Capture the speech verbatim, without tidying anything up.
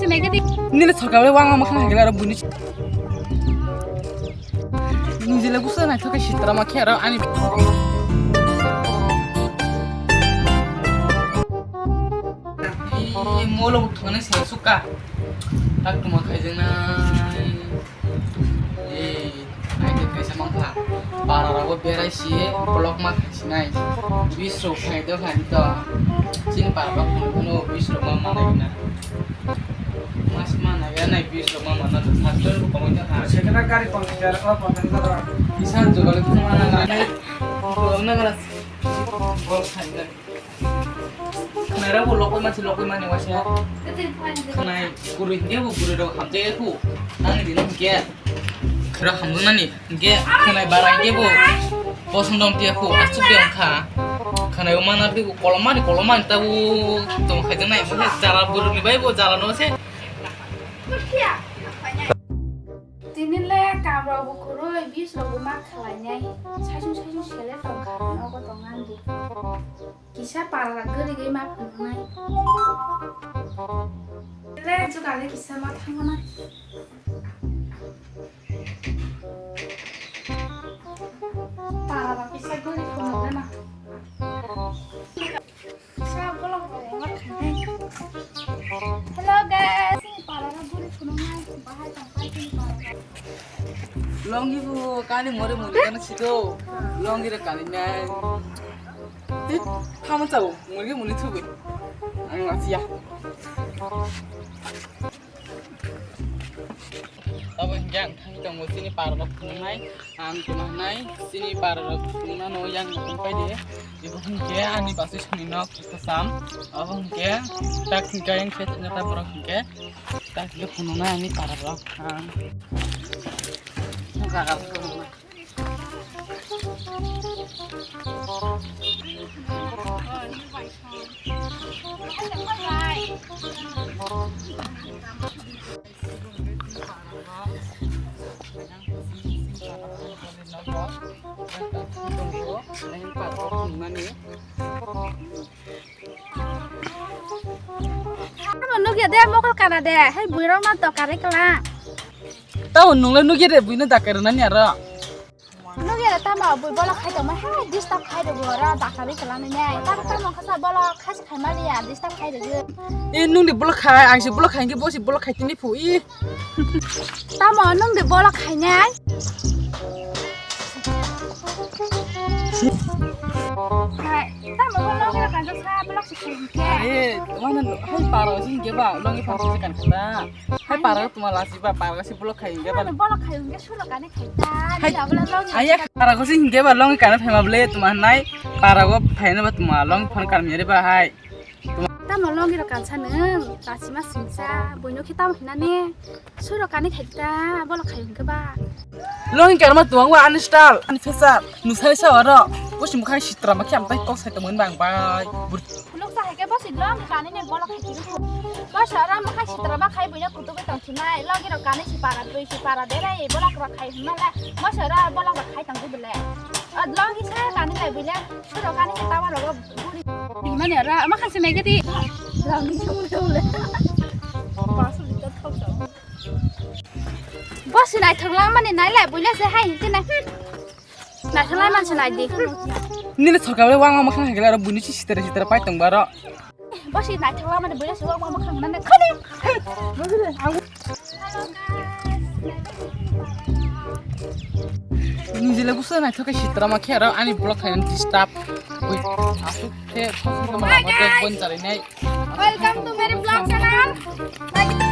Nini sorkar le wang wang khang hagela ro buni. Nini le gusa na thoka sitra ma khera ani. Molo thone se suka. Tak tuma khaijeng na. Eh, ai de kaisa mangkha. Para rogo berai si block ma khaisi nai. Bis rok khai do khai to. Chini para rok no bis rok ma manai na. Mas mana ya nai bis rok ma mana to. Saston ko komoi ta ha. Sekena gari pang jar ko pang jar. Isan jogale kuma na na. Ko na na. Bol khai na. Khnairok bo lokoi mansi lokoi mani waisa. Khnai gurui hingke bo gurui rok hamjak ya khu. Nang di nang ke. Khira hamjak nani hingke khnai bara hingke bo. Bosong dong tiya khu asuk de ongkha. Khnai o mana bi kolom mani kolom mani tabu tong khai janai mo jala gurui ni bai bo jala no se. Tini le kamrok bo kwrwi, bis rok bo ma khlainai. Saisung saisung sele tongkha, nogo tongna di. Kisa para gari gai ma phunuknai. Le jugali kisa ma thangnai. Para kisa gari phunukna. Hello guys. Longi bu kani more mori kana sito. Longi re kani nai. Tamo chau, mori mori thubi. Ang asia. Abo hingke ang thangwi tongo chini pararok phunuknai, ang tongma hwnai chini pararok phunuknano yang tongpai de. Ibo hingke ani bachwi songni nok kwcham. Abo hingke tak hingke yang khe thangya ta borok hingke tak hingke phunuknai ani pararok ang. Jaga phunuknai. Ano nugya de mokol kana de, hai buirok ma tokari kala. Tao nungle nugya de buino dakar nani aro. Nugya de tama bui bola khai tongma, hai disturb khai de buara dakari kala nani. Tamo tamo khasa bola khas khai maliya disturb khai de. E nung de bola khai, ang si bola khai ke bosi bola khai tini phu i. Tamo nung de bola khai nai. Hai, tamo bo nung de kansa sa bola si khai ke. Are, mana hai paro sing ke ba, nung i paro sing kan kata. Hai para tuma lasi ba para si block khai hingke ba. Block khai hingke suro kani khai ta. Hai. Ni abla long. Aya para ko si hingke ba long kana phaima ble tuma nai para go phaina ba tuma long phone kar mere ba hai. Tamo long iro kansa nung lasi ma singsa boino khe tamo hinani suro kani khai ta block khai hingke ba. Long kar ma tuma wa uninstall unfactor nusai sa oro. Pusi mukhang sitra ma khe am tai kok sai tongmani bang bai. Khuluk sa hai khe bosi long kani ne bola khai tini. Bosi ora mo khai sitra ba khai buina kutu be tong chinai. Logi rok kani si para dui si para berai bola kra khai hima le. Bosi ora bola kra khai tong bile. Ad logi sa kani lai bile. Suro kani si tawa rogo buri. Mani ora ma khai se nai gadi. Bosi nai thong lang mani nai lai buina se hai hinte nai. Naithok lai manse nai di. Nini sorkar le wang wang makhang hagela aro buini si sitara sitara pai tong baro. Bosi naithok lai mani buini si wang wang makhang nani khani. Nini le gusa naithok ke sitara ma khe aro ani block khayan disturb. Ui, asuk khe khosong ma ma bon jari nai. Welcome to my vlog channel.